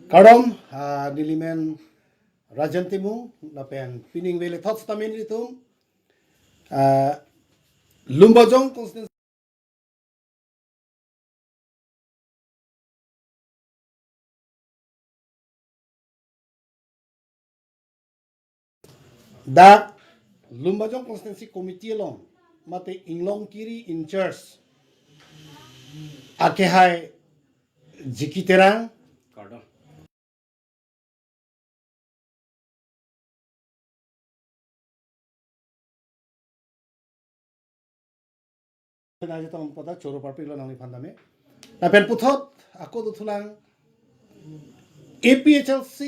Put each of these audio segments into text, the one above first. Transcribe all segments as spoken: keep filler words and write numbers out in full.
Kardom, ah, nelimen Rajen Timung, lapen pining vele thot setamin itum, ah, Lumbajong constituency. Dak Lumbajong Constituency Committee along mate Inglongkiri in charge akehai Jiki Terang. Kardom. Pena jatong pada choro parpik lo nangliphan tame. Lapen puthot ako dothulang A P H L C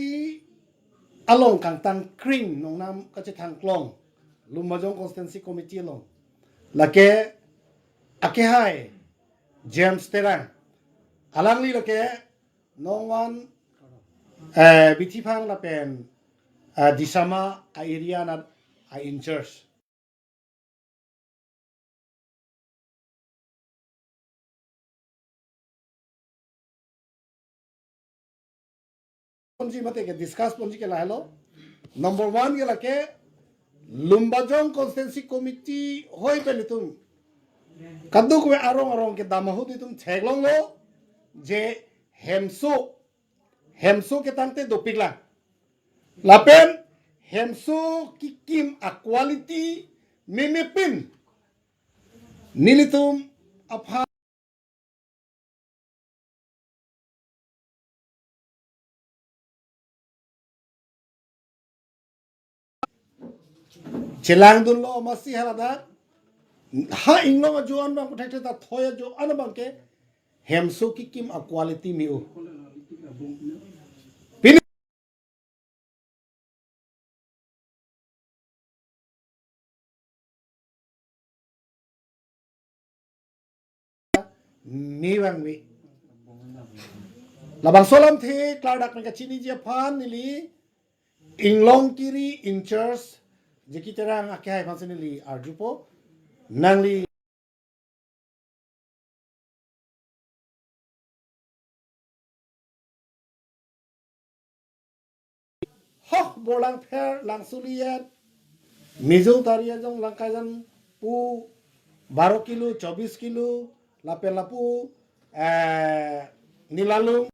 along kangtang kring nongnam kachethang klong Lumbajong Constituency Committee along. Lake akehai James Terang. Alangli lake nongwan, eh, Bithiphang lapen, eh, Disama a-area anat a-in charge. Ponji mate ke discuss ponji ke lahelo. Number one ke lake Lumbajong Constituency Committee hoi pen itum kadokave arong arong kedam ahut itum theklonglo je hemso, hemso ketangte dopiklang. Lapen hemso kekim a-quality meme pin nelitum aphan chelangdunlo. Masi haladak ha Inglong ajo-an abang puthekthek ta thoi ajo-an abang ke hemso kekim a-quality me-o. Pini me vangve. Labangso alamthe klardak pen kachiniji aphan neli Inglongkiri in charge Jiki Terang akehai aphansi neli arjupo. Nangli Hoh, borlang pher, lang suliet. Mizo tari ajong langkajan pu baro kilo, chobis kilo, lapen lapu, eh, nilalung.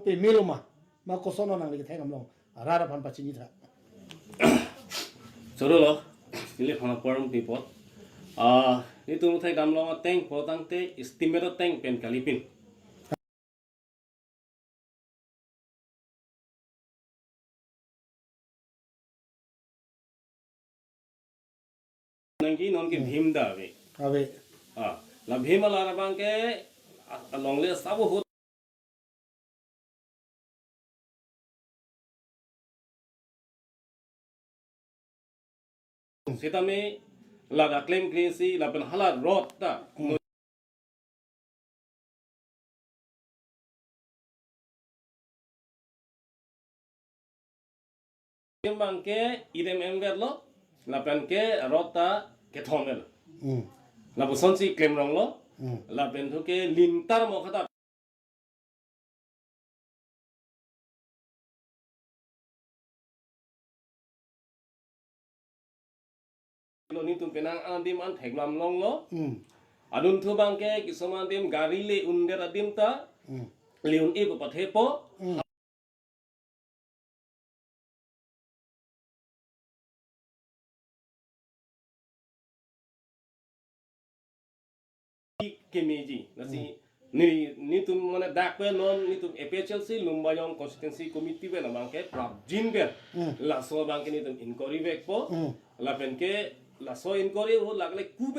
Pe melo ma, ma koson nangli kethek damlong, arat aphan pachini tha. Choro lo, neliphana porum pipo. Ah, nelitum thek damlong ateng, po tangte, estimate ateng pen kalipin. Nangji non ke Hmm. Bhim ta ave. Ave. Ah, la Bhim alar abang ke, ah, alongle sabo hut. Sitame ladak klemkle si lapen hala road ta. Hmm. Abang ke idem em verlo, lapen ke road ta kethom verlo. Hmm. Lapuson si klemronglo, Hmm. lapen thu ke lintar mo khata. Lo nelitum penang adim an thek damlonglo. Hmm. Adun thu abang ke kisoma adim gari le-un det adim ta. Hmm. Le-un-e pu pathepo. Hmm. Kemeji, lasi Hmm. ne, nelitum mane dak pen non nelitum A P H L C Lumbajong Constituency Committee pen abang ke prapjin pen Hmm. laso abang ke nelitum inquiry vekpo, Hmm. lapen ke laso inquiry ho lagle ku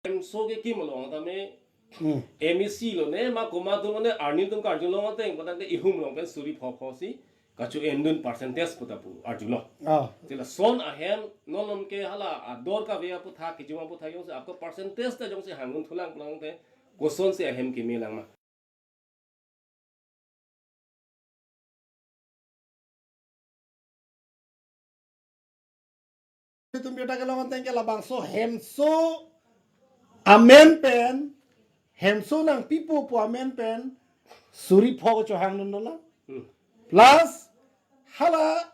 hemso kekim along tame Hmm. M A C lo ne ma komat lo ne arni atum karjulong ateng patang ke ihum along pen suri pho pho si kacho-endun percentage puta pu arjulo. Ah. Ti lason ahem non non ke hala ador kave aphuthak kejuma aphuthak jongsi ako percentage ta jongsi hangdun thulang pulang te koson si ahem kemelang ma. Tum birta kelong ateng ke labangso hemso amen pen, hemso nangpipo pu amen pen suri pho chohang dun dolang. Hmm. Plus hala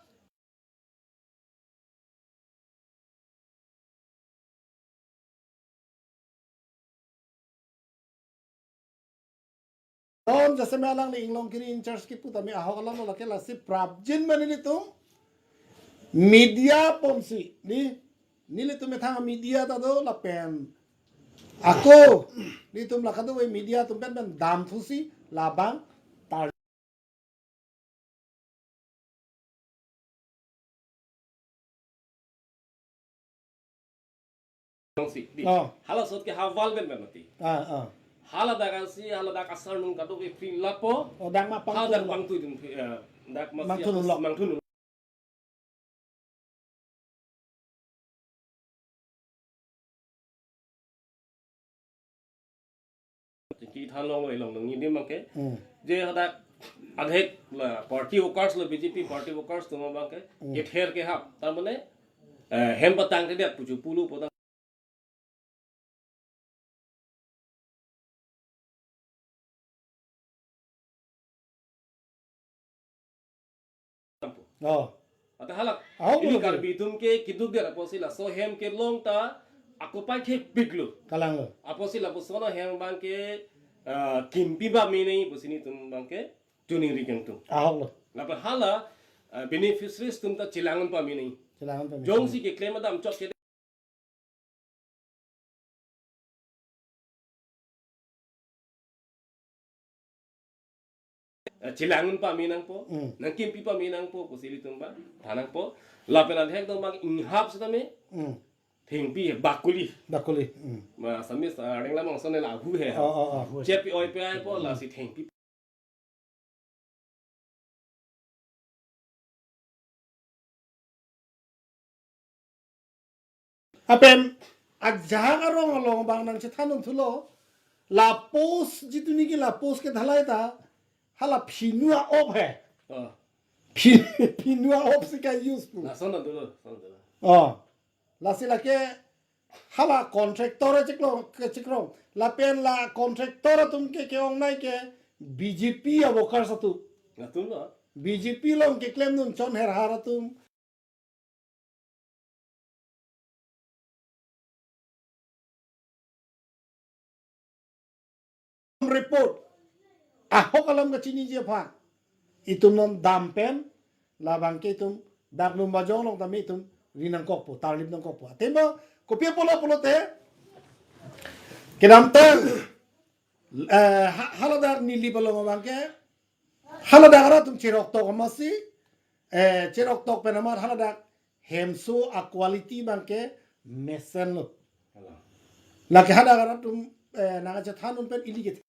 non jasemet alangli Inglongkiri in charge kipu tame ahok alam lo, lake lasi prapjin mane nelitum media ponsi ni, nelitum methang media ta do lapen ako nelitum la kadokave media atum pen pen damthusi labang tar Nongsi, di. Oh. Hala sot ke haval ben ben mati. Ah, ah. Hala dak asi, hala dak asar nung kadokave free lapo. Oh, dak ma hala dak pangthu lo. Pangthu dun, eh, dak masi mangthu lo. Mangthu lo. Ki than long lo, long nung ni dim abangke. Hmm. Je hadak adhek la party workers lo, B J P party workers atum abangke. Hmm. Kether kehap. Tar mane, eh, hem patangte dia puchu pulu potang. Oh. Ata halak. Ahok ini lo. Karbi atum ke kedukdet apotsi laso hem kelong ta ako pai thepik lo. Kalang lo. Apotsi lapuson ahem abangke, ah, kimpi ba mene pusi nelitum abangke choningri kangtung. Ahok lo. Lapen hala, ah, beneficiaries atum ta chelang un pamene. Chelang un pamene. Jongsi keklem adam chot ke Eh, chelang un pame nangpo, hmm, nangkimpi pame nangpo, pusi ilitum abang than nangpo. Lapen adhek atum abang inghap setame, hmm, thengpi, bakuli. Bakuli. Hmm. Ma, Assamese, ah, renglam angson la ahu he. Oh, oh, oh. Chepi oi pe ai po, hmm, lasi thengpi. Lapen ajahak arong along abang nangchethan un thulo, la post jitu niki la post ke dhalai ta, hala phinu a-op he. Oh. Phi-, phinu a-op si ka-use pu. Lason an dolo, lason an dolo. Oh. Lasi lake hala contractor chekrong, chekrong. Lapen la contractor atum ke ke-ongnei ke B J P a-workers atum. Latum lo. B J P along keklem dun chon her har atum. Report. Ahok alam kachiniji aphan itum non dam pen labang ke itum dak Lumbajong along tame itum ri nangkokpo, tarlip nangkokpo. Athema kopi apotlo pulote kedamtang, eh, ha-, haladak Nilip along abang ke haladak arat atum cherok tok amatsi, eh, cherok tok pen amat haladak hemso a-quality abang ke mesen lo. Hala. Lake hadak arat atum, eh, nangchethan un pen ili ke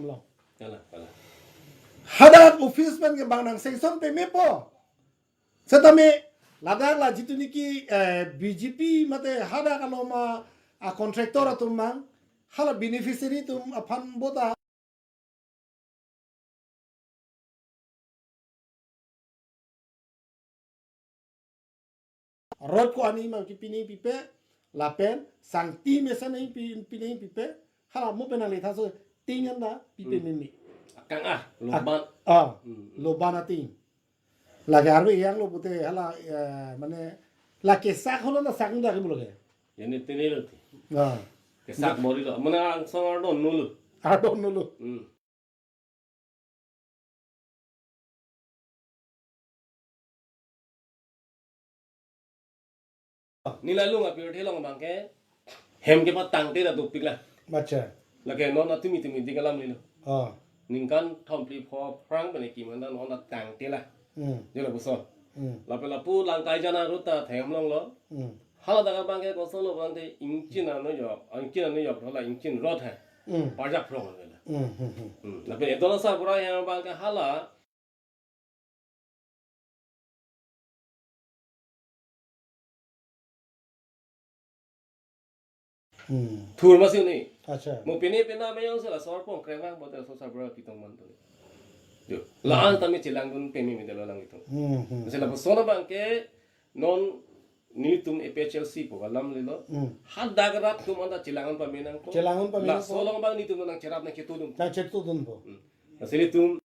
lo. Hala, hala. Hadak office pen ke bang nang sanction pemepo. Setame ladak la jitu niki, eh, B J P mate hadak along ma a-contractor atum mang, hala beneficiary atum aphan bota rod ko-an mang kipi nangpipe, lapen sangti mesen nangpi, pi nangpipe, hala mo pen nanglethaso ting an ta pipe, hmm, meme. Akang ah, loban. Ah, hmm, hmm, loban ating. Lake arve yang lo pute hala, eh, mane, lake sak holo na sak nda ke bolo ke. Yane tene lo ti. Ah. Kesak bori lo. Mane angsong ardon nulu. Ardon nulu. Hmm. Neli la lung apirthe along abang ke hem kepatangte ta dopik la. Accha. Lake non atumi tumi di kalam nilo. Ah. Ningkan thom phli pho phrang pen kekim an ta non ta tangte la. Hmm. Jela puson. Hmm. Lapen lapu Langkaijan arut ta thengam longlo. Hmm. Haladak abang ke kosonlo abang te ingchin ano yok, ingchin ano yok hala ingchin rod hai. Hmm. Parjak phrong hala. Hmm, hmm, hmm. Hmm. Lapen Edola Sabra yang abang ke hala Hmm. Thur masi un-e. Accha. Mo pine pina mayong sela sor pong kreng vang bote so sabra kitong man to. Jo. La-an tame chelangdun peme me delo alanglitum. Hmm, hmm. Sela pusona abangke non nelitum A P H L C pu alam lelo. Hmm. Hadak rat atum anta chelang-un pame nangpo. Chelang-un pame nangpo. Laso along abang nelitum nangcherap nangchetudun. Nangchetudunpo. Hmm. Lasi nelitum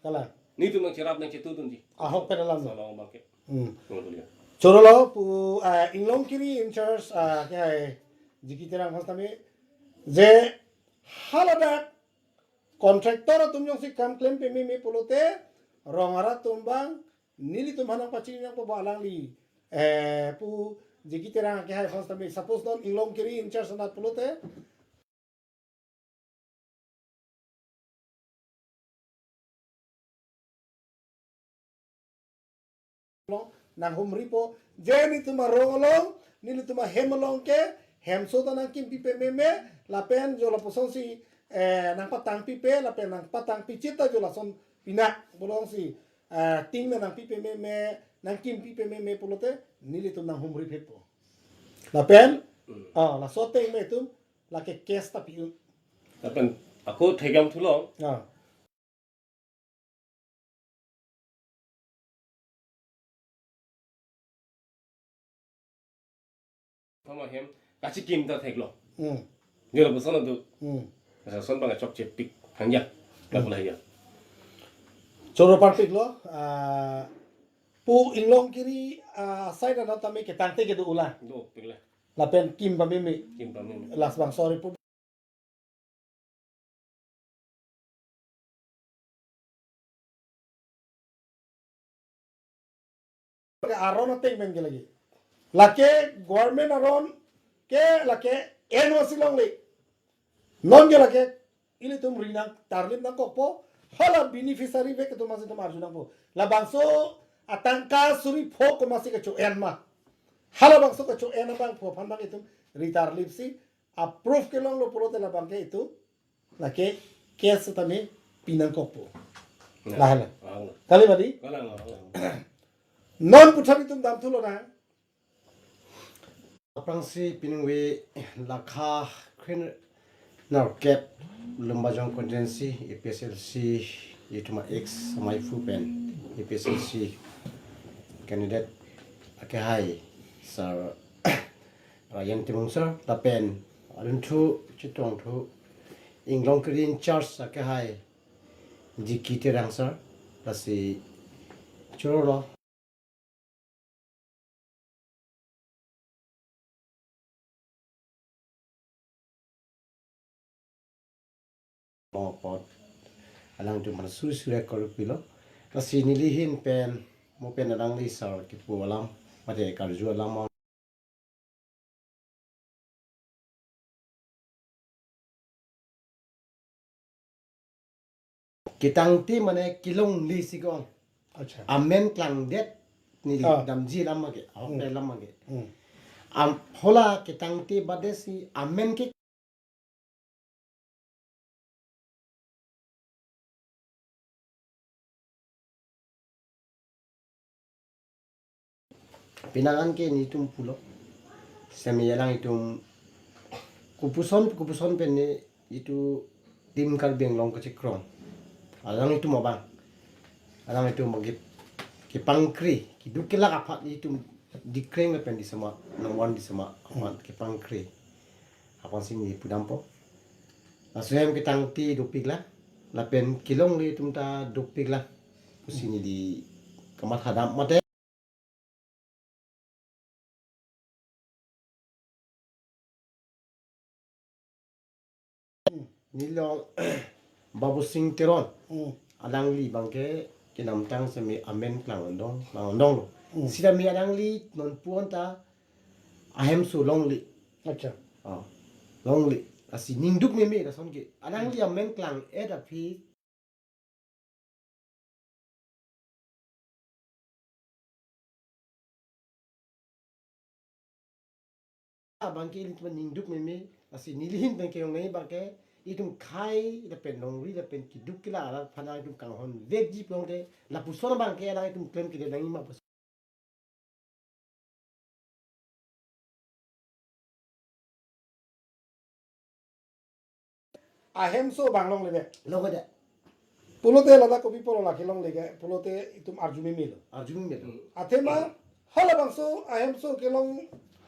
Kalang. Nelitum nangcherap nangchetudunji. Ahok pen alam. Laso along abangke. Hmm. Tunggu dulu ya. Choro lo pu, ah, Inglongkiri in charge, ah, ke hai G K Terang hos tame je haladak contractor atum jongsi kam klem peme me pulote rong arat atum abang nelitum aphan nangpachini nangpo ba alangli, eh, pu G K Terang ke hai hos tame, suppose non Inglongkiri in charge anat pulote along nanghumripo, je nelitum arong along, nelitum ahem along ke hemso ta nangkimpi peme me, lapen jo lapuson si, eh, nangpatangpipe, lapen nangpatangpi chita jo lason pina bolong si, eh, ting na nangpi peme me, nangkimpi peme me pulote nelitum nanghumri phetpo. Lapen, Hmm. ah, laso ateng me itum lake case ta pi-un. Lapen ako thekdam thulong. Ah. Thoma hem kachikim ta theklo. Hmm. Jora bosan tu. Hmm. Sa son bang chokche pik hangja. Hmm. Kapula ya. Choro parpiklo, ah, pu Inglongkiri, ah, side anat tame ketangte kedo ulang. Dopiklo. Lapen kim pameme. Kim pameme. Lasi bang sorry pu. Aron ateng pen ke lake. Lake government aron ke lake N O C longle. Non ke lake ilitum ri nang tarlip nangkokpo, hala beneficiary vek atum masi itum arju nangpo. Labangso atangka suri pho komatsi kacho-en ma. Halabangso kacho-en abang pho aphan abang itum ri tarlip si approve kelonglo pulote labangke itum lake case tame pi nangkokpo. Ya. Lahala. Kalang. Kali mati? Kalang, kalang. Non puthot itum dam thulo na. Aphrangsi piningve lakha kre-nerkep Lumbajong constituency A P H L C itum a ex amaiphu pen A P H L C candidate akehai sir Rajen Timung sir lapen adunthu chetongthu Inglongkiri in charge akehai G K Terang sir, lasi choro lo. Apot alangtum aphan suri suri akor pilo. Lasi neli ahin pen mo pen alangli sir kipu alam mate karju alam ketangte mane kelongle si ko. Accha. Amen klangdet neli Ah. damji alam ke, ahok Hmm. alam ke. Hmm. Am, hala ketangte bade si amen ke pinangan ke nelitum pulo. Semi alanglitum kopuson, kopuson pen ne itum Team Karbi Anglong kachekroi. Alanglitum abang. Alanglitum abang ke, kepangkri, keduk kelak aphan itum Dikreng lapen Disama, number one Disama aphan kepangkri. Aphansi neli pudampo. Laso ahem ketangte dopiklo, lapen kelongle atum ta dopiklo pusi neli kamatha dam mate. Neli along Babusing Teron. Hmm. Alangli abangke kenamtang semi amen klang undong, klang undong lo. Hmm. Sitame alangli nonpu anta ahemso longle. Accha. Oh, longle. Lasi ningduk meme lason ke. Alangli amen klang-et aphi abangke ilitum ningduk meme, lasi neli ahin pen ke-ong nai abangke Itum khei lapen longri lapen keduk kela arat aphan itum kanghon vekji pulote lapuson abangke alanglitum klem kede nangji ma pusi. Ahemso abang longle de. Longle de. Pulote ladak kopi pulo lake longle ke, pulote itum arju meme lo. Arju meme lo. Athema halabangso ahemso kelong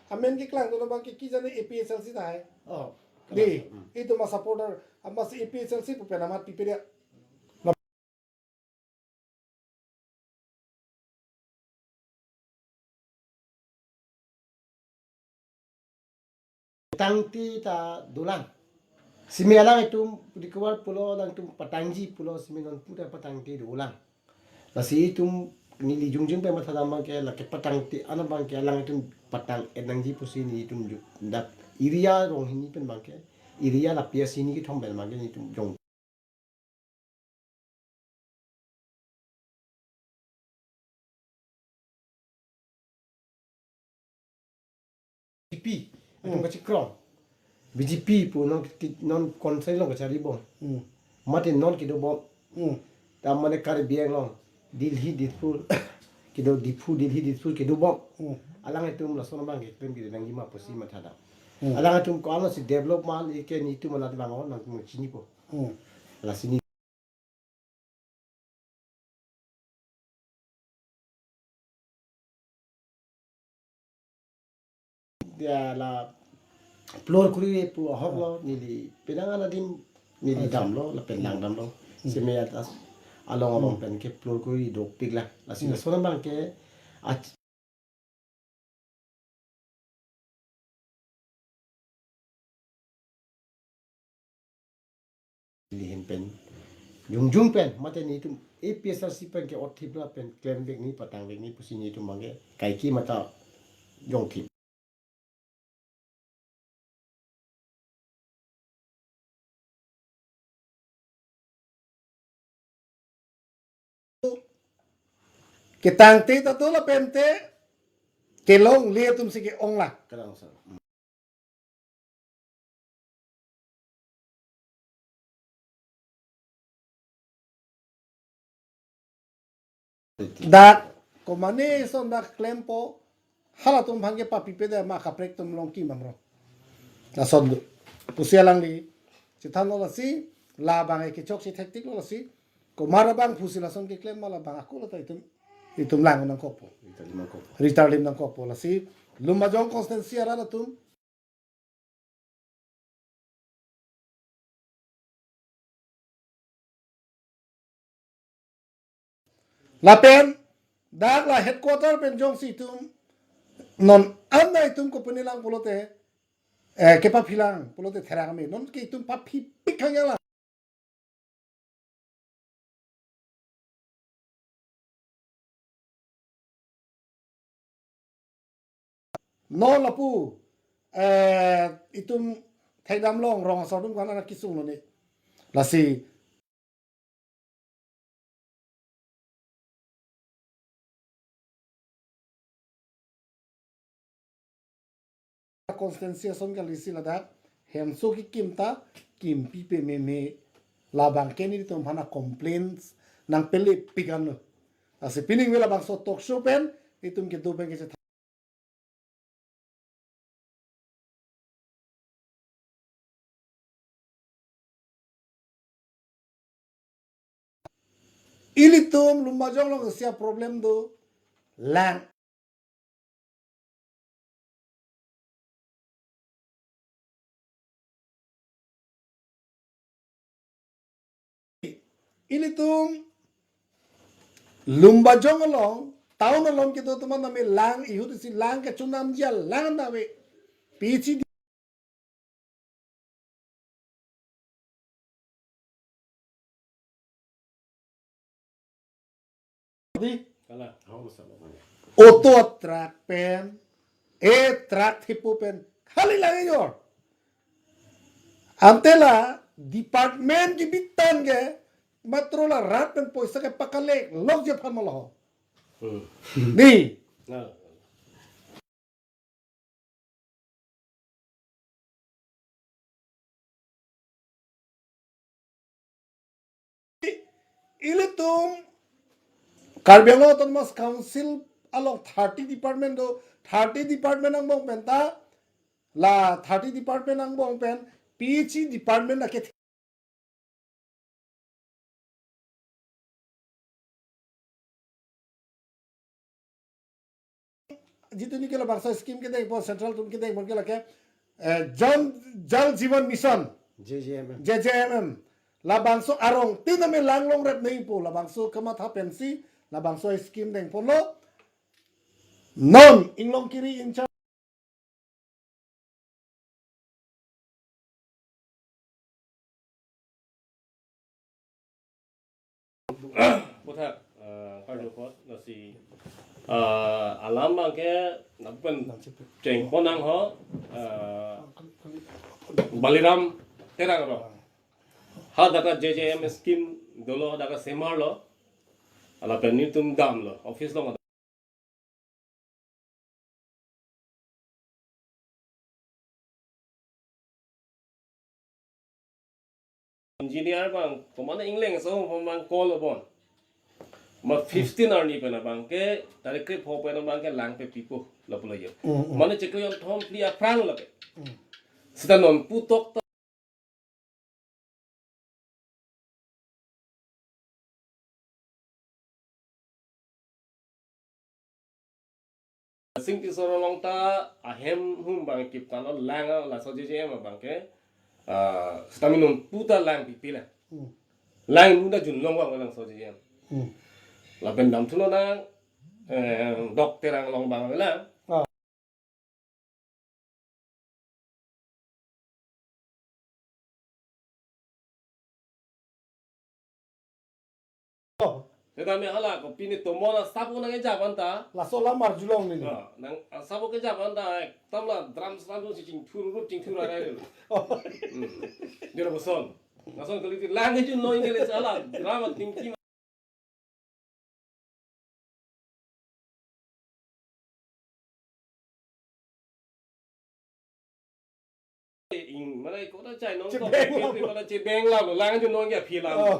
amen keklang dolo abangke kejane A P H L C tahai. Oh. Di, hmm. Itum a-supporter, amas A P H L C pu pen amat pipe dia. Tangte ta dolang. Simi alanglitum recover pulo, alangtum patangji pulo, simi non puta patangte dolang. Lasi itum neli jongjung pen mathadam abangke lake patangte an abangke alanglitum patang-et nangji pusi nelitum ju-, dak area rong hini pen abangke area lapu isi hini kethom pen abangke nelitum jong. B J P, atum Hmm. kachikrong. B J P pu non ki-, non country along kachari bom. Hmm. Mate non kedo bom. Hmm. Ta mane Karbi Anglong, Delhi, Dispur, kedo Diphu, Delhi, Dispur kedo bom. Hmm. Alanglitum lason abangke klem kede nangji ma pusi mathadam. Hmm. Alanglitum ko-an si develop ma le ke nelitum alat abang on nangtum chinipo. Hmm. Lasi ne dia la plor kuri pu ahok lo neli penang anadim neli Acha. Damlo lapen lang damlo. Hmm. Simi atas along along Hmm. pen keplor kuri dopik la. Lasi Hmm. lason abangke ach- Neli ahin pen jongjung pen mate nelitum A P H L C pen ke-otthip lapen klem vek nangji patang vek nangji pusi nelitum abangke kaike matha jongthip. Ketangte ta do lapen te kelongle atum si ke-ong la. Kalang sa. Dak komane son dak klempo halatum aphan kepapipe de ma kaprek atum along kim amro. Lason do. Pusi alangli chethanlo lasi labang ke chokche thektik lo lasi. Komat abang pusi lason keklem ma labang ako lata itum itum lang nangkokpo. Rita lim nangkokpo. Rita lim nangkokpo lasi Lumbajong constituency arat atum lapen dak la headquarter pen jongsi itum non anda itum kopine lang pulote, eh, kepaphilang pulote therak me non ke itum paphipik hanglang. Non lapu, eh, itum Theidamlong rong asor atum ko-an kesung lo ne. Lasi constituency ason kali si ladak hemso kekim ta kimpipe meme labang ke nelitum aphan complaints nangpele pikan lo. Lasi pining me labangso talk show pen itum kedo pen kechethan. Ilitum Lumbajong along isi a-problem do lang. Ilitum Lumbajong along, town along kedo atum an name lang, ihut isi lang kechonamji alang nave. P H E D. Di? Kalang. Auto truck pen, eh, truck thipu pen, khali lang ejor. Ante la department kebi tang ke matro la rat pen poisa ke pakalek lok je aphan ma lo. Hmm. Di? Nah. Ilitum Karbi Anglong Autonomous Council along thirty department do, thirty department angbong pen ta, la thirty department angbong pen P H E department ake jitu ni ke labangso scheme kedeng pon, central atum kedeng pon ke lake, eh, Jan, Jal Jeevan Mission, J J M M. J J M M. Labangso arong tin ame lang longrep nangpo, labangso kamatha pensi labangso scheme deng ponlo. Non Inglongkiri in charge Puthak, eh, karjapon, lasi, eh, alam abangke, lapen chengpon nang ho, eh, Baliram Terang ro. Hadak a J J M scheme dolo, hadak a semar lo, lapen nelitum damlo, office along. Engineer abang, komatne ingleng so abang call upon. Ma fifteen arni pen abangke, tarik krepho pen abangke lang pe pipo, lapulo yo. Mm, mm. Mane chiklo jon thom phli aphrang lape. Mm. Seta non putok ta Singtisor along ta ahem hum abang kip talo lang a laso J J M abangke, ah, seta mi non puta lang pipi la. Hmm. Lang nu ta junlong abang lang so J J M. Hmm. Lapen damthulo nang, eh, Dok Terang along abang lang. Ah. Oh. Seta mi hala kopine tomon asap nang eja abang ta. Laso lam arjulong neli. Ah, nang asap ke eja abang ta, eh, tamla drum slam si chingthur ru chingthur arai. Oh. Hmm. Dia boson. Lason kali ti lang ke junlong ke le sala drum tingki. Ing, mana kota chai nong Chebeng kota chebeng la lo, lang junlong ke aphi la. Oh.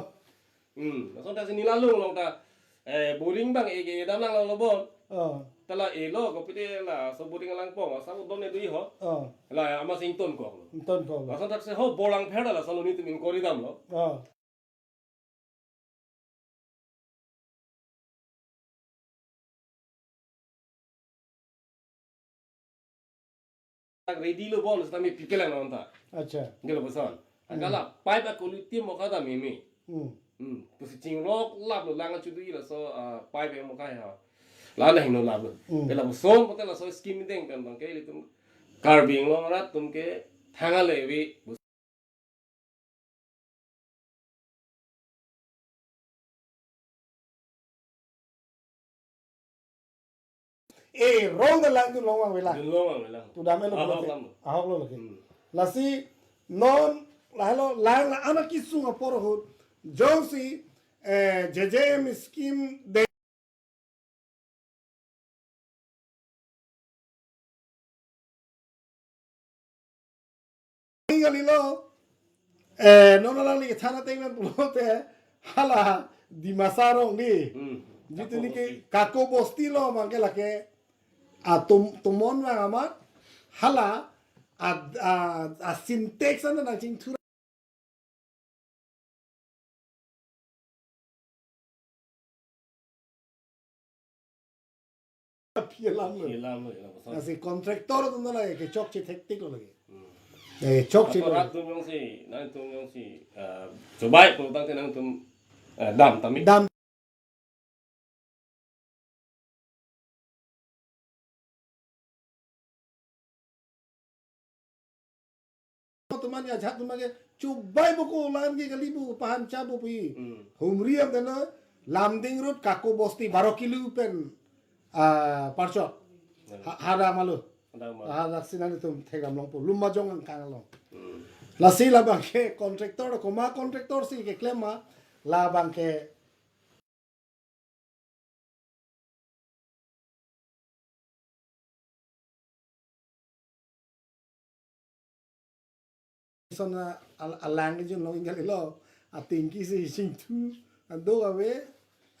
Hmm, lason ta si neli la lung long ta, eh, boring abang e ke dam lang lo bon. Oh. Tala e lo, kopite laso boring lang pong, asap don e dui ho. Oh. La ama sing ton kok lo. Ton kok lo. Lason ta si ho bolang pher ta lason lo nelitum inquiry damlo. Oh. Ready lo bon, seta mi pipe lang non ta. Acha. Dia lo boson. Hmm. Akala pipe a quality mo kada meme. Hmm. Hmm. Pusi chingrok lap lo lang chudu laso, ah, pipe mo kai ha. La na hingno lap lo. Hmm. Pela boson, pute laso scheme deng pen abangke ilitum Karbi Anglong arat atum ke thang ale ave. E rong da lang junlong abang avelang. Junlong abang avelang. Tu dam e lo Ahok pulote. Lam. Ahok lo lagi. Hmm. Lasi non lahelo lang la anak kisung apor ahut. Jongsi, eh, J J M scheme de Gali lo, eh, non alangli thana tengnan pulote, hala, Dimasa arong ni. Hmm. Jitu Kako ni ke Bosti. Kako Bosti lo abangke lake, a tom-, tomon abang amat, hala, a, a, a Sintex an nang chingthur Aphi alam lo. Aphi alam lo, ya, bosan. Lasi contractor atum ta lake kechokche thektik lo lake. Hmm. Eh, chokche lo. Ato rat atum jongsi, nangtum jongsi, eh, chobai pulotangte nangtum, eh, dam tame. Dam. Teman ya jhat teman ke, chubai boko lan ke kali bu pahan cha bu pi. Hmm. Humri am tena Lumding Road Kako Bosti baro kilo pen, ah, parchot. Hmm. Ha-, hada malu. Hada malu. Hada sinan itum thegam longpo. Lumajong angkang along. Hmm. Lasi labang ke contractor, koma contractor si keklem ma, labang ke Son a, al-, alang ke jun lo ingal lo. Ating ke si sing tu. Ando ave,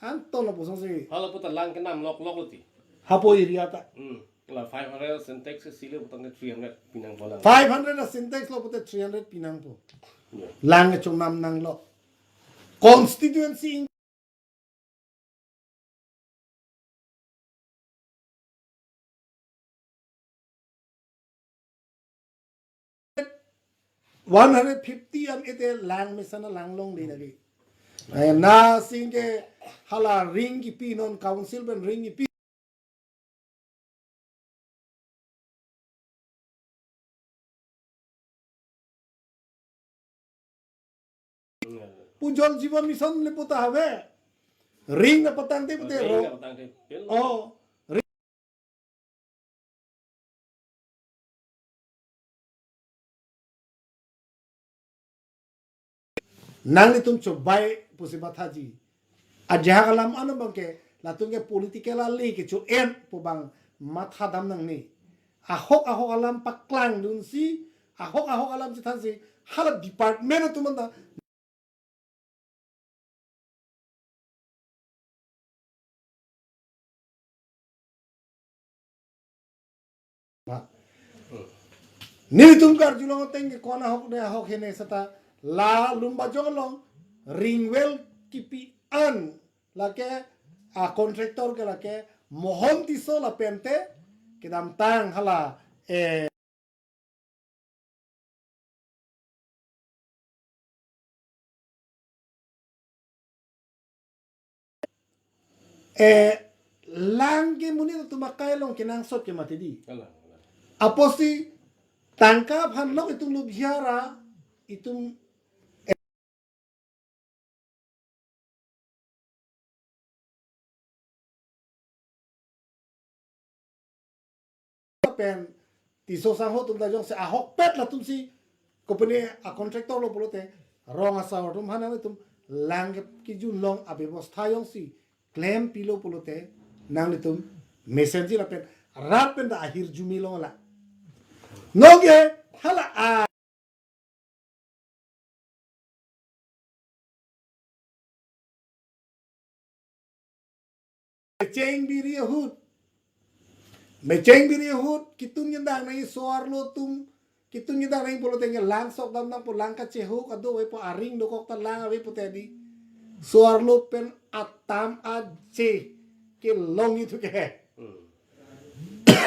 anton lo pusong si. Hala puta lang kenam lok lok lo ti. Hapo area ta. Hmm. La five hundred Sintex ke sile puta ke three hundred pinang po lang. Five hundred a Sintex lo puta three hundred pinang po. Ya. Lang ke chonam nang lo. Constituency one hundred fifty an ete lang mesen a lang longle lagi. Eh, na sing ke hala ring kipi non council pen ring kipi. Pu Jal Jeevan Mission le puta have. Ring na patang te pute ring ro. Na patang te. Oh. Ring. Nanglitum chobai pusi mathaji. Ajahak alam ano bangke, latum ke political ali kecho-en pu bang matha dam nangne. Ahok ahok alam paklangdunsi, ahok ahok alam chethansi, hala department atum anta Nelitum karjulong ateng ke ko-an ahok de ahok hene seta la Lumbajong along ring well kipi an lake a contractor ke lake Mohon Tisso lapen te kedamtang hala eh Eh, lang ke monit atum akai along kenangsot ke mati di. Alang, alang. Apotsi tangka aphan lok itum lubhiara, itum pen Tisso sangho atum ta jongsi ahokpet latumsi kopine a contractor lo pulote rong asar atum aphan nanglitum lang kejun long abebostha jongsi klempilo pulote nanglitum mesenji lapen rat pen ta ahirjume longlo. Nonke hala a Mecheng biri ahut. Mecheng biri ahut, kitun kedang nai so-arlo atum, kitun kedang nai pulote ke lang sok dam nangpo, lang kachehuk ado avepo, aring dokok ta lang avepo te di. So-arlo pen atam aje kelong itu ke. Hmm.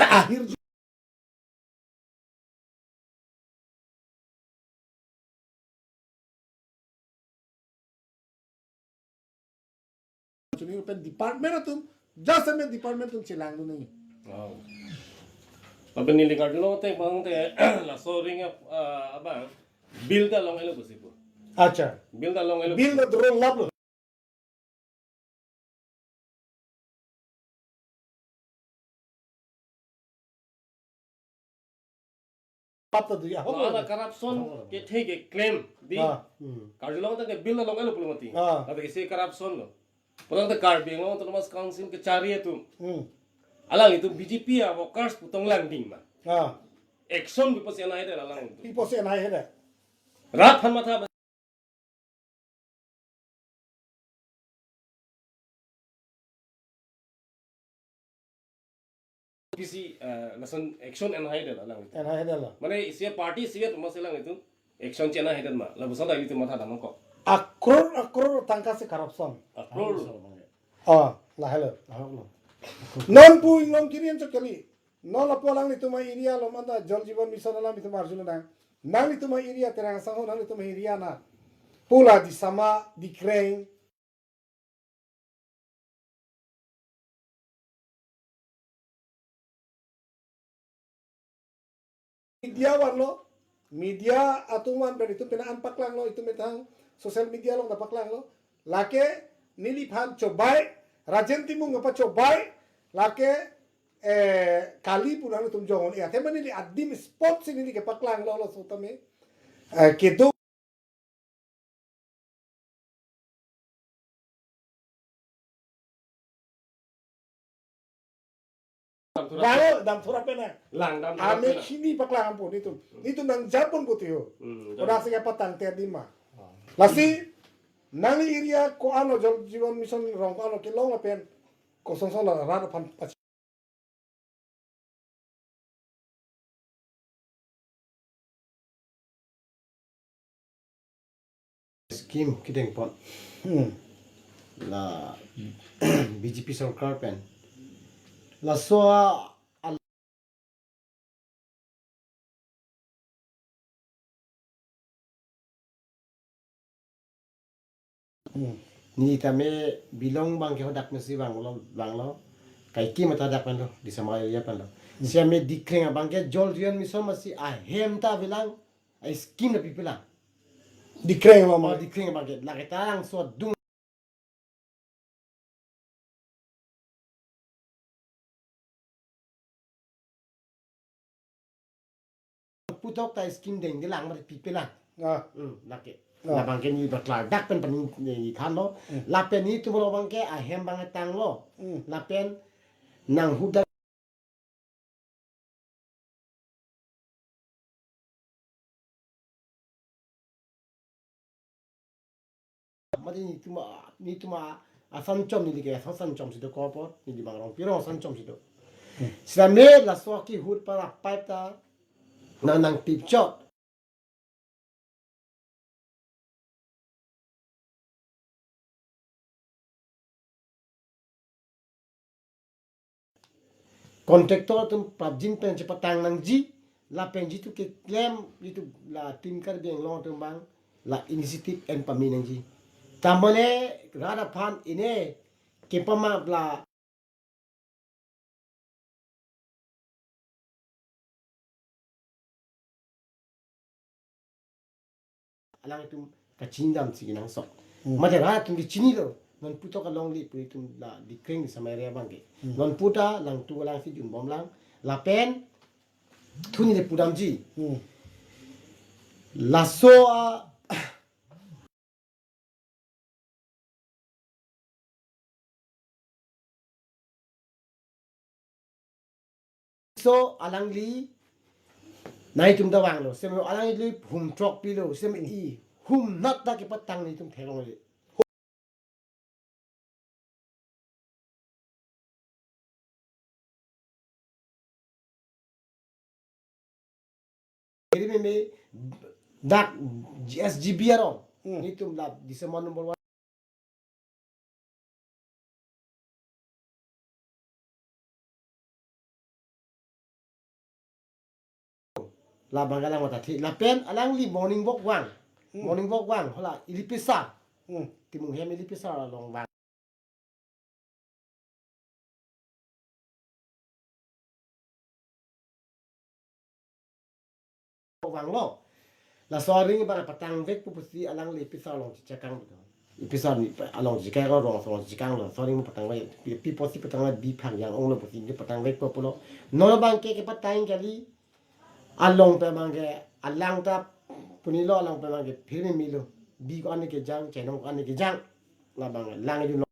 Ahir Chuni pen department atum, just a department atum chelangdun nangji. Wow. Lapen neli karjulong te bang te laso ring ap, ah, abang bill ta long-elo pusi pu. Acha. Bill ta long-elo. Bill pusi. Ta drone laplo. Pap ta do ya, hok. Lo ana corruption kethe keklem di. Ah, hmm. Karjulong ta ke bill ta long-elo pulo mati. Ah. Tapi isi corruption lo. Pulang ta Karbi Anglong Autonomous Council kechari atum. Hmm. Alanglitum B J P a workers pu tong langding ma. Ah. Action pi pusi en-ahedet alanglitum. Pi pusi en-ahedet. Rat aphan matha pisi, eh, lason action en-ahedet alanglitum. En-ahedet lo. Mane isi party isi atum si alanglitum action che-en-ahedet ma. Lapuson ta ilitum matha dam nangkok. Akror, akror tangka si corruption. Akror. Oh, lahelo. Ahok lo. Non pu inglong kiri anchot kali. Non lapu alanglitum a-area along anta Jal Jeevan Mission alam itum arjulonang. Nanglitum a-area Terang sangho nanglitum a-area na. Pula di Sama, di Kreng. Media vanlo, media atum van pen itum pina an paklanglo, itum methang social media along ta paklanglo. Lake neliphan chobai, Rajen Timung apa chobai, lake eh, kali pu nanglitum jong-un-e. Athema neli adim spot si neli kepaklanglo laso tame. Eh, kedo. Dam thurap. Baru dam thurap pena. Lang dam thurap. Ame pena. Kini paklang ampun itum. Itum nang jampun putih ho. Hmm, oda jampun. Sega patang te adim ma. Lasi Nangli area ko-an lo Jal Jeevan Mission rong ko-an lo kelong lapen kosonson la rat aphan pach- Scheme kedeng pon. Hmm. La B J P sorkar pen. Laso a- Hmm. Neli tame Bilong abangke hadak mesi vanglo, vanglo. Kaike mata hadak pen lo, Disama area pen lo. Hmm. Sitame Dikreng abangke Jal Jeevan Mission masi ahem ta avelang, a scheme ta pipelang. Dikreng lo ma. Oh, Dikreng abangke, lake ta langso adung. Puthot ta scheme dengdelang mari pipelang. Ah. Hmm, lake. Ah. Labangke neli ba klardak pen pani neli thanlo. Hmm. Lapen netum abangke ahem abang tanglo. Hmm. Lapen nang huda mati netum a, netum a, asan chom neli ke, asan chom si do ko apot, neli bang Rongpi arong asan chom si do. Hmm. Sitame laso kehut para pipe ta, nang nangpipchot. Contractor atum prapjin pen chepatang nangji, lapen jitu keklem, jitu la Team Karbi Anglong atum abang, la initiative en pame nangji. Tamane rat aphan ine kepama la alangtum kachingdam si kenangsot. Hmm. Mate rat atum kechinilo, non puthot alongle pu itum la Dikreng Disama area abangke. Hmm. Non puta langtu alang si junbomlang, lapen thu neli pudamji. Hmm. Laso a, so alangli nangtum ta vanglo, sitame alangli hum throk pilo, sitame i hum nat ta kepatang netum theklongle. Eri meme dak S G B arong. Hmm. Netum la Disama number one. Labang alang mata thi. Lapen alangli morning walk vang. Hmm. Morning walk vang. Hala ili pisa. Hmm. Timung hem ili pisa along vang. Vanglo. Laso aring abang patangvekpo pusi alangli pisa along chechakang betul. Pisa ni along chechakang lo, rong along chechakanglo. Laso aring patangvek, pi, pi pusi patangvek, bi phang yang onglo pusi ni patangvekpo pulo. Non abangke kepatang kali. Along pen abangke, alang ta punilo, along pen abangke phir memelo. Bi ko-an kejang, chenong ko-an kejang. Labang lang jun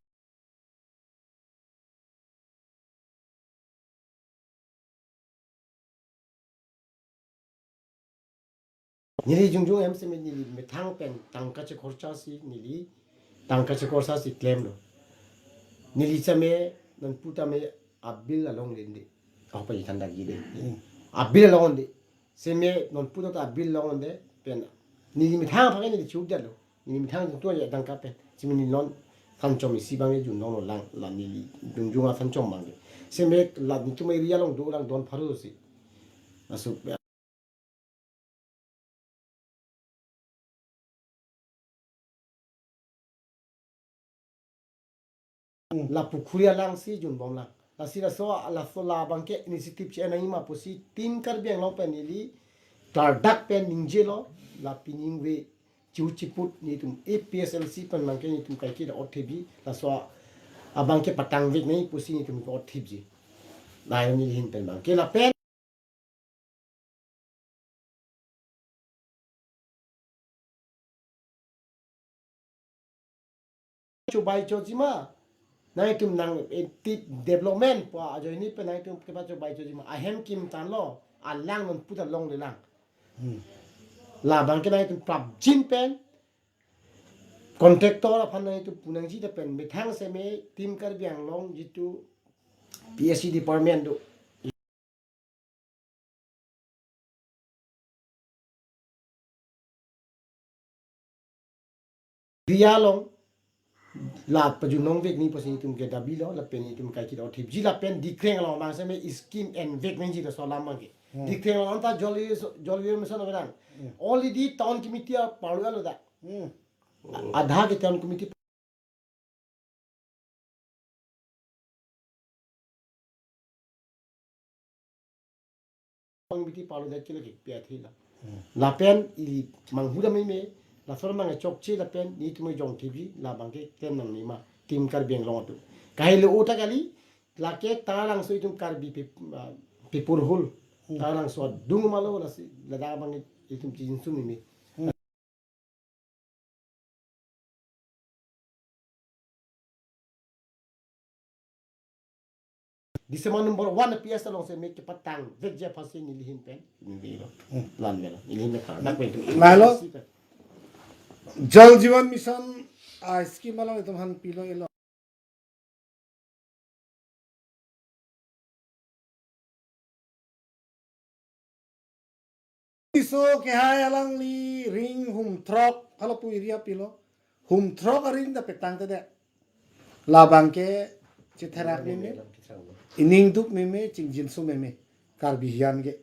Neli jongjong hem sitame neli methang pen tangka chekhorcha si neli tangka chekhorcha si klemlo. Neli sitame non puta me abil along lende. Apa ikan dagi de. Hmm. Abil along de. Sitame non puta ta abil along de pen neli methang aphan neli chuk jalo. Neli methang tu ya tangka pen. Sitame neli non sanchom isi abang jun dong lang la neli jongjong asanchom abang. Sitame la netum area along dolang don pharo si. Masuk. La pukhuri alang si junbomlang. Lasi laso, laso labangke initiative che-en nangji ma pusi Team Karbi Anglong pen neli klardak pen ningjelo, la pining ve chiu chiput netum A P S L C pen abangke netum kaike da othipji, laso abangke patangvek nangji pusi netum othipji. La neli ahin pen abangke lapen chobai choji ma. Nangtum nang, eh, tip development pu ajoine pen nangtum kepachobai choji ma. Ahem kim tanlo, alang non puta longlelang. Hmm. Labangke nangtum prapjin pen Contractor aphan nangtum punangji lapen methang seme Team Karbi Anglong jitu P S E department do. Ria along la pajunong vek ni pusi itum ke dabi lo lapen itum kaikit othipji lapen Dikreng along bang seme scheme en vek nangji laso alam abang ke. Hmm. Dikreng along ta jol, jol mission abang. Hmm. Already town committee a parlu alo da. Hmm. Adha ke town committee, committee parlu da kilo ke pia thila. Hmm. Lapen ili manghu dam meme, lason mang chokche lapen netum jong thipji, labang ke klem nangne ma, Team Karbi Anglong atum. Kahelo ta kali, lake Taralangso itum Karbi pep-, ah, pepur hul. Hmm. Taralangso adung ma lo lasi, ladak abang itum chinsu meme. Hmm. December number one P S along seme kepatang vekji aphansi neli ahin pen neli lo. Hmm. Lan melo. Neli ahin pen kar. Dak pen itum. Lahelo. Jal Jeevan Mission a scheme along itum aphan pilo elo. Tisso kehai alangli ring hum throk, halapu area pilo. Hum throk aring ta petang te de. Labang ke chetherak meme, ining duk meme, chingjinso meme, Karbi hijan ke.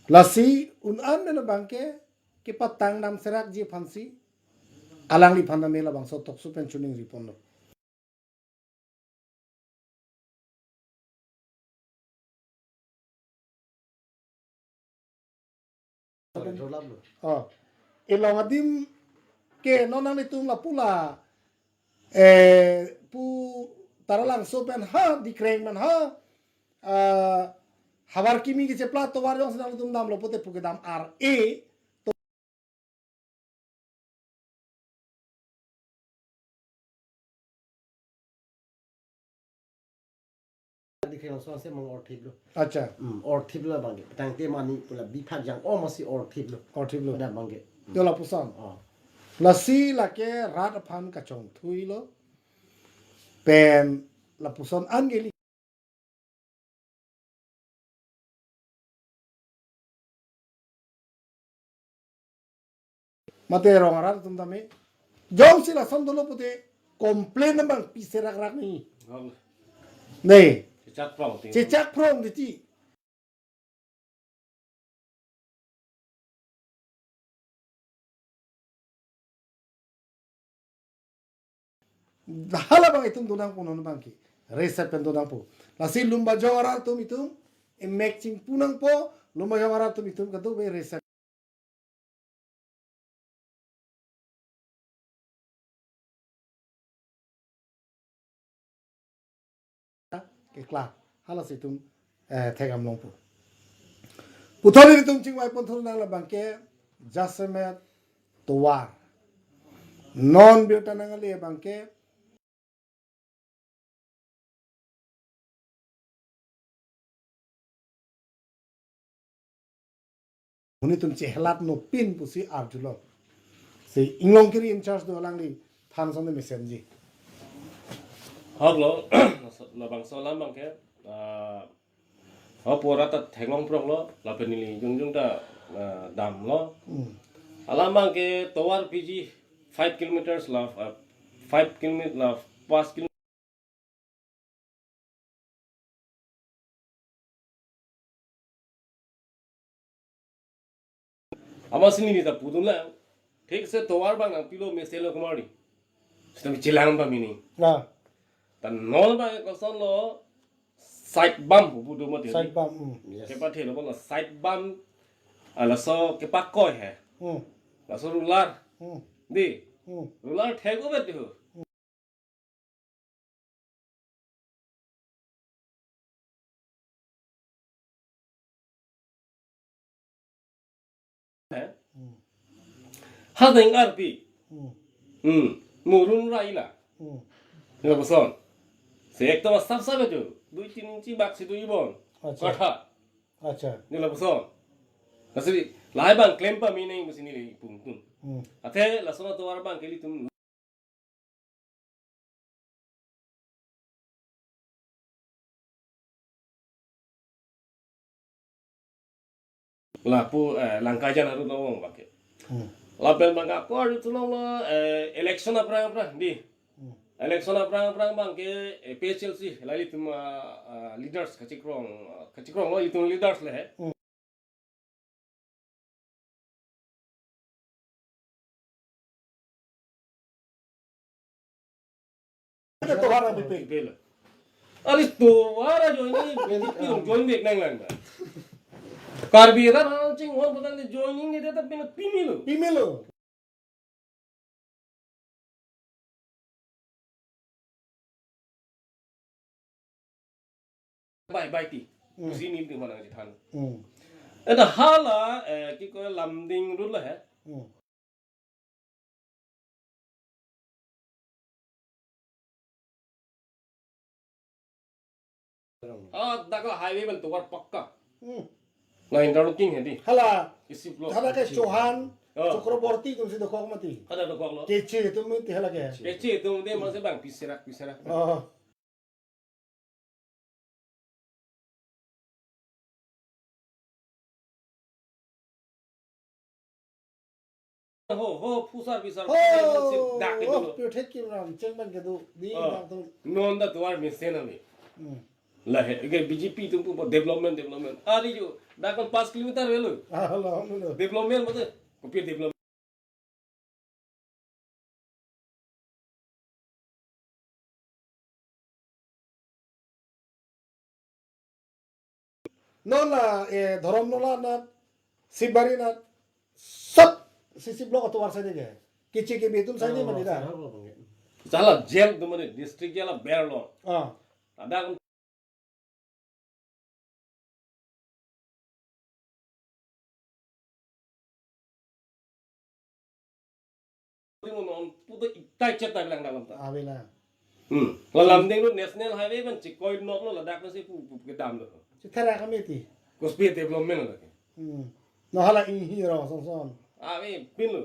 Lasi un-an mena abang ke, kepatang dam serakji aphansi, alangliphan ta me labangso tokso pen choningri ponlo. Oh. Ilong adim ke non nanglitum lapu la, eh, pu Taralangso pen ha, Dikreng pen ha, ah, havar kimi kechepla tovar jongsi nanglitum damlo pute pu kedam ar e, Dikreng along so ase mang orthiplo. Acha. Hmm, orthiplo abang ke. Petang te mani pula biphak jang o masi orthiplo. Orthiplo. Pada abang ke. Hmm. Yo lapuson. Oh. Lasi lake rat aphan kachongthuilo. Pen lapuson an ke ili. Mate rong arat atum tame. Jongsi lason dolo pute complain abang pi serakrak ni. Hal. Nei. Chechak prong ting. Chechak prong titi. Hala abang itum donangpo non abang ke. Reset pen donangpo. Lasi lumbajong arat atum itum emek chingpu nangpo, lumbajong arat atum itum kadokave reset. Kekla, halasi itum, eh, thekdam longpo. Puthot nelitum chingvai pon thunang labang ke jasemet tovar. Non birta nangkele abang ke monit atum chehelat nopin pusi arjulong. Si Inglongkiri in charge do alangliphan song mesenji. Hok lo, labangso alam abang ke, ah, ho pura ta theklong prok lo, lapen neli jongjong ta, ah, damlo. Hmm. Alam abang ke tovar piji five kilometers la, ah, five kilometer la, pas kilometer. Amatsi neli ta pudun lang. Thik se tovar abang nangpilo mesen lo kumari. Sita chelang pamini. Na. Ta non abang kosonlo side bump pu do mati. Side bump. Hmm. Yes. Kepathelo bolo side bump. Laso kepakoi he. Hmm. Laso roller. Hmm. Di. Hmm. Roller thek ubet di ho. Eh? Hmm. Hadeng arpi. Hmm. Hmm. Murun raila. Hmm. Nila puson. Se ek to sap sap ajo. Dui tin inchi bak si dui bon. Acha. Katha. Acha. Nila puson. Kasi lahai abang klem pamini pusi neli pungtung. Hmm. Athe lason atovar abang ke ilitum Lapu, eh, Langkajan arlo long abang ke. Hmm. Lapen abang ke ako arlo long lo, eh, election aphrang aphrang di. Hmm. Election aphrang aphrang abang ke, eh, P H L C, la ilitum, ah, ah, leaders kachikrong, kachikrong lo ilitum leaders le he. Hmm. Ada tovar abang pipik. Pipik lo. Ari tovar ajoine, B J P along join vek nanglang ba. Karbi rat aron chinghon putangte joining ni data pin pimelo. Pimelo. Bai, bai ti. Hmm. Kusi ni di mana di than. Hmm. Ena hala, eh, ki ko Lumding road lo he. Hmm. Ah, dak highway abang tovar pakka. Hmm. Na interlocking he di. Hala. Isi block. Hala ke Chauhan, oh, Chakraborty atumsi dokok mati. Kada dokok lo. Keche atum mati hala ke. Keche atum de masi abang piserak, piserak. Oh. Ho, ho, phusar phisar. Ho, dak itu oh, lo. Pirthek Kimram, cheng abang kedo, di oh, bang tu. Non dak tovar mesen ami. Hmm. La he, ke B J P atum pu development, development. Ari jo, dak kan pas kilometer velo. Ah, lo, lo. Development mate, kopi development. Non la, eh, Dhorom Nola na, Sibari na, sab C C block atovar sai de ke. Keche kebe atum sai de mati da. Sala jail tu mane, district jail aber lo. Ah. Ada Ri mo non puto itai chet ta bilang dalam ta. Avela. Hmm. La Lumding lo national highway abang chikoi not lo ladak lo si pu pu kedam lo. Chithara kami ti. Kopi development lo ke. Hmm. No hala inghi ro son son. Ave pin lo.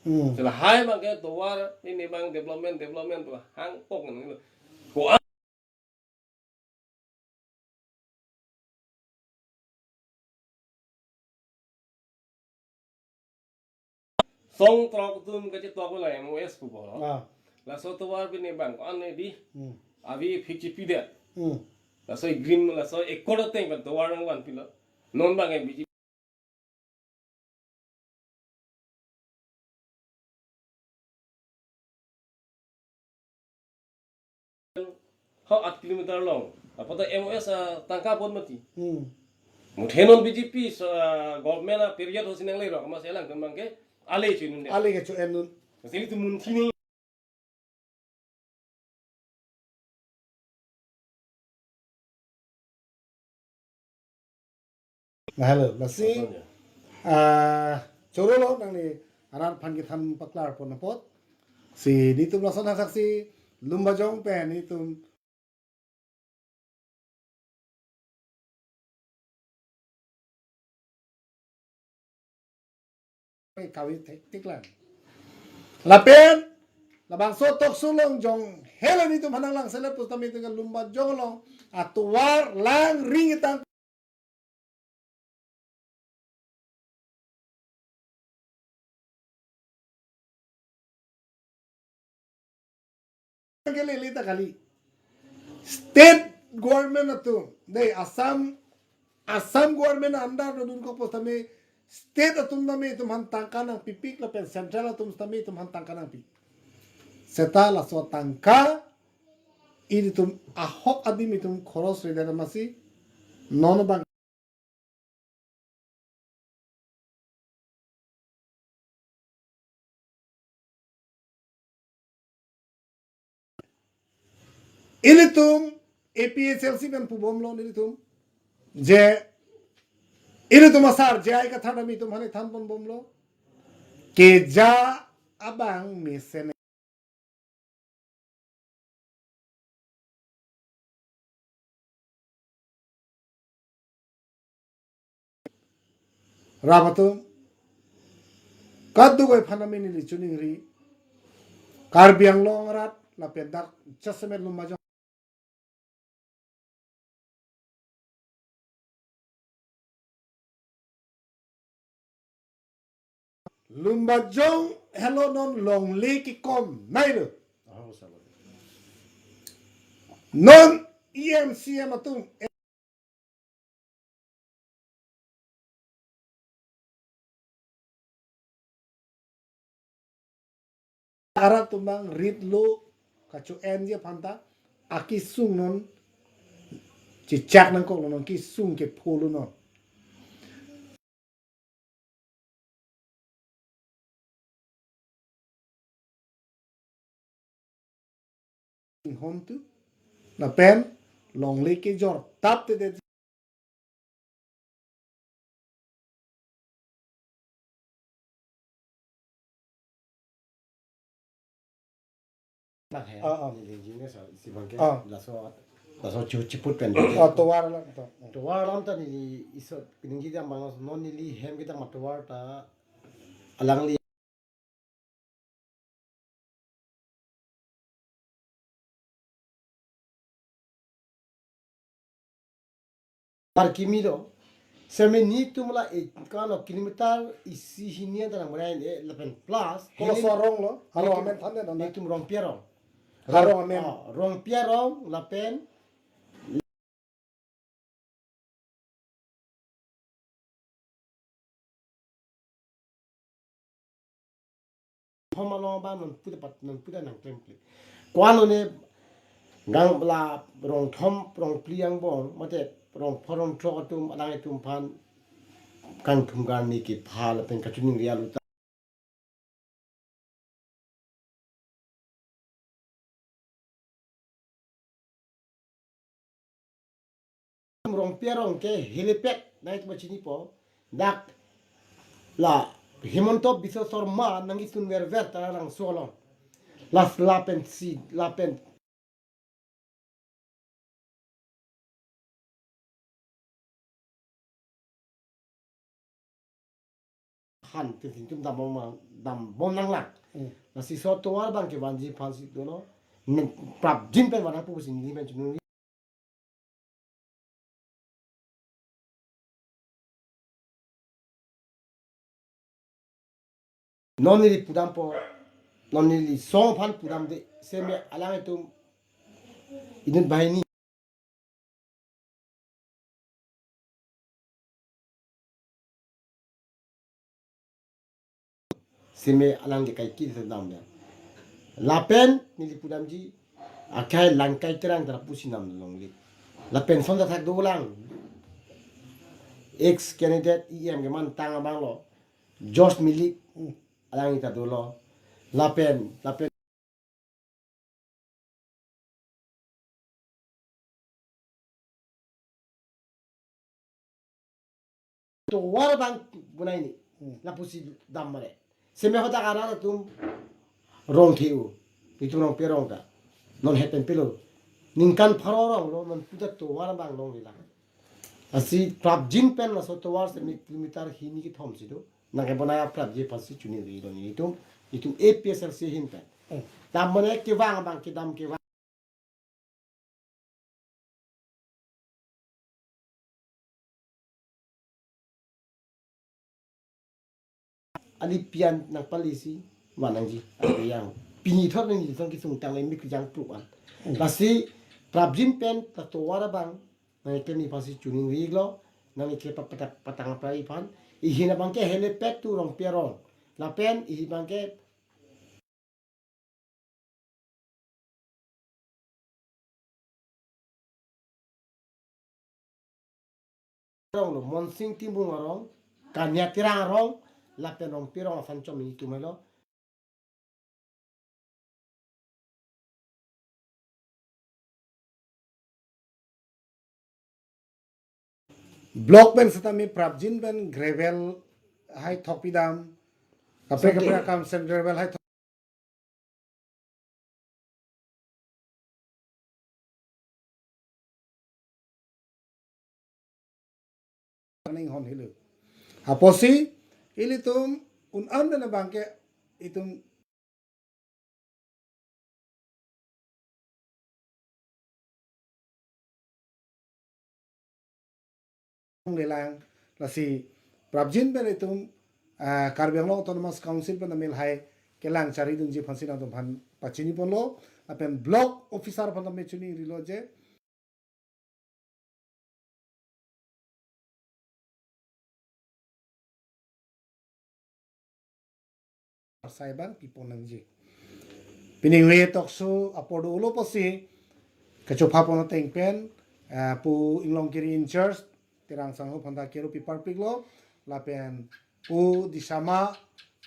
Hmm. Sela hai abang ke tovar ini abang development development tu hangpok ni lo. Ko Song trok atum kachetok lo M O S pu bolo. Ah. Laso tovar pini abang ko-an ne di. Hmm. Avi fixed pidet. Hmm. Laso agreement laso accord ateng abang tovar nangvanpilo. Non abang ke B J P Ho aat kilometer long. Apot M O S, ah, tangka pon mati. Hmm. Muthe non B J P so, ah, government a period ho sinang le ro. Masi alang kemang ke ale chinun de. Ale ke cho en nun. Masi ilitum munthi ni. Lahelo, lasi, ah, choro lo nangli arat aphan kethan paklar pon apot. Si nelitum lason asaksi, Lumbajong pen nelitum kave thektik lang. Lapen, labangso tokso long jong, helo nelitum aphan nanglang selet pusitame nelitum ke Lumbajong along, atovar lang ring itang ke lele ta kali. State government atum, dei Assam, Assam government under do dun kok pusitame state atum tame itum aphan tangka nangpipik lapen central atum tame itum aphan tangka nangpi. Seta laso tangka ilitum ahok adim itum khoros rida masi non abang ilitum A P H L C pen pubomlo nelitum. Je ilitum asar J I Kathar tame itum aphan than ponbomlo. Keja abang mesen Rap atum, kadokave aphan neli choningri, Karbi Anglong arat, lapen dak jasemet Lumbajong. Lumbajong helo non longle kekom nailo. Non E M C M atum arat atum abang rit lo kacho-enji aphanta akesung non chechak nangkoklo, non kesung kepho lo non. Hom tu lapen longle kejor tap te det. Nang hem, ah, ah, neli engineer so, isi abangke, ah, laso, laso chu chiput pen. Ah, tovar alam to. Tovar alam ta neli iso, ningje dam abang non neli hem kedam atovar ta alangli par kimi do. Seme netum la e kano kilometer isi hini anta nang berai e lapen plus. Kolo hini so arong lo, arong netum, amen than de non. Netum Rongpi arong. Arong amen. Ah, Rongpi arong lapen Rongthom along abang non puta pat, non puta nang klem klem. Ko-an lone gang la Rongthom, Rongphli angbong, mate Rongpho, Rongthrok atum, alanglitum aphan kangthum karni kepha lapen kachiningri alu ta. Rongpi arong ke helipad nangtum chinipo, dak la Himanta Biswa Sarma nangketun verver Taralangso along. Las lapen si, lapen han, tin tin tum dambom, dambom nanglang. Hmm. Lasi so tovar abangke vanji aphansi dolo. Nang prapjin pen van nangpu pusi neli pen chunung. Non neli pudampo, non neli song aphan pudam de, seme alanglitum inut banghini. Seme alangli kaike damdam ya. Lapen neli pudamji akhai Langkai Terang ta pusi nam longle. Lapen son ta thak dolang. Ex candidate E M kemantang abang lo. George Milik, hmm, alangli ta dolo. Lapen, lapen tovar abang bonai ni. Hmm. Lapusi dam mare. Seme hadak arat atum rong theu. Itum Rongpi arong ta. Non hepen pelo. Ningkan pharo rong lo, non puta tovar abang longle lang. Lasi prapjin pen laso tovar seme kilometer hini kethom si do. Nangkebonai aprapji aphansi chuningri lo nelitum, itum A P H L C ahin pen. Hmm. Dam mane kevang abang kedam kevang. Ali pian nangpalisi, manangji, ali yang. Pini thot nangji, song kesung tang le mik jang prup an. Hmm. Lasi prapjin pen ta tovar abang, nangketeni aphansi chuningri lo, nangke pa-, pata-, patang aprai aphan, ihin abangke helipad to Rongpi arong. Lapen ihin abangke arong lo, Monsing Timung arong, Kania Terang arong, lapen Rongpi arong aphan chom itum helo. Block pen setame prapjin pen gravel hai thokpi dam. Kaprek kaprek akam sen gravel hai thok. Aning hon hilo. Apotsi ilitum un-an pen abangke itum lelang, lasi prapjin pen itum ah, Karbi Anglong Autonomous Council pen tame lahai kelang charidunji aphansi nangtumphan pachiniponlo, lapen block officer aphan tame chiningrilo je sai abang pipon nangji. Piningve talk show apor dolo pusi kachopha pon ateng pen, eh, Pu Inglongkiri in charge Terang sangho aphan ta kero piparpiklo, lapen Pu Disama,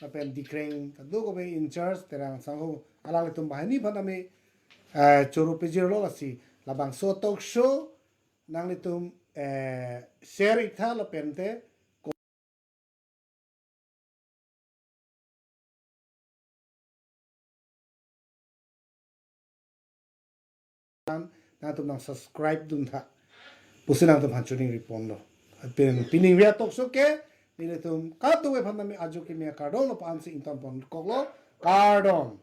lapen Dikreng kadokave in charge Terang sangho, alanglitum banghini aphan tame, eh, choro pejirlo lasi labangso talk show nanglitum, eh, share iktha lapen te nangtum nang subscribe duntha pusi nangtumphan chiningriponlo. Pin, piningve talk show ke nelitum kadokave aphan tame ajo kimi akardom lo pu-ansi ingtonponkoklo, kardom.